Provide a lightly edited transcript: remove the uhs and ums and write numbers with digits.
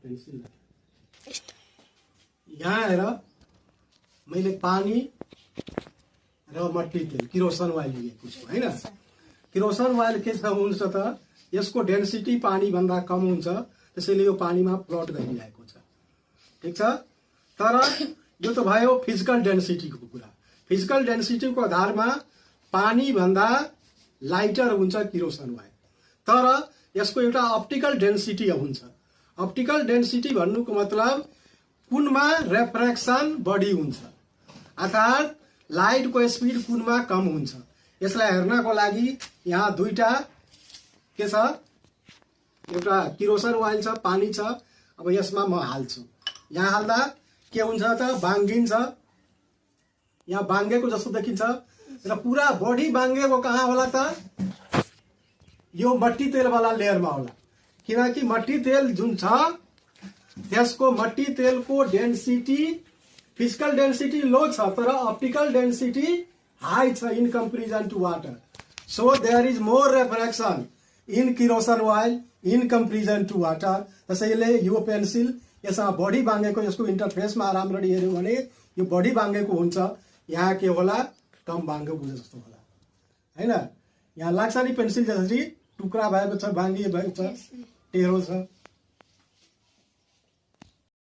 Pencil यहाँ हेर मैले पानी र मट्टी तेल किरोसन ओइल लिएको छु हैन। किरोसन ओइल के छ हुन्छ त यसको डेन्सिटी पानी भन्दा कम हुन्छ, त्यसैले यो पानीमा फ्लोट गरिरहेको छ। ठीक छ, तर यो त भयो फिजिकल डेन्सिटीको कुरा। फिजिकल डेन्सिटीको आधारमा पानी भन्दा लाइटर हुन्छ किरोसन ओइल, तर यसको एउटा अप्टिकल डेन्सिटी हुन्छ। अप्टिकल डेन्सिटी भन्नुको मतलब कुनमा रेफ्रेक्सन बढी हुन्छ, अर्थात् लाइटको स्पिड कुनमा कम हुन्छ। यसलाई हेर्नको लागि यहाँ दुईटा के छ, एउटा किरोसन ओइल छ, पानी छ। अब यसमा म हाल्छु, यहाँ हाल्दा के हुन्छ त बाङ्गिन्छ, यहाँ बाङ्गेको जस्तो देखिन्छ र पुरा बडी बाङ्गेको कहाँ होला त यो मट्टी तेल वाला लेयरमा होला। किनकि मट्टी तेल जुन छ त्यसको मट्टी तेलको डेन्सिटी फिजिकल डेन्सिटी लो छ, तर ऑप्टिकल डेन्सिटी हाई छ in comparison to water. So there is more refraction in kerosene oil in comparison to water. त्यसैले यो पेन्सिल यसमा बडी बाङ्गेको, यसको इन्टरफेसमा राम्ररी हेर्यो भने यो बडी बाङ्गेको हुन्छ, यहाँ के होला कम बाङ्गेको जस्तो होला हैन। यहाँ लाग्छ नि पेन्सिल जसरी टुक्रा भएको छ, बाङ्गिए भएको छ, टेढो छ।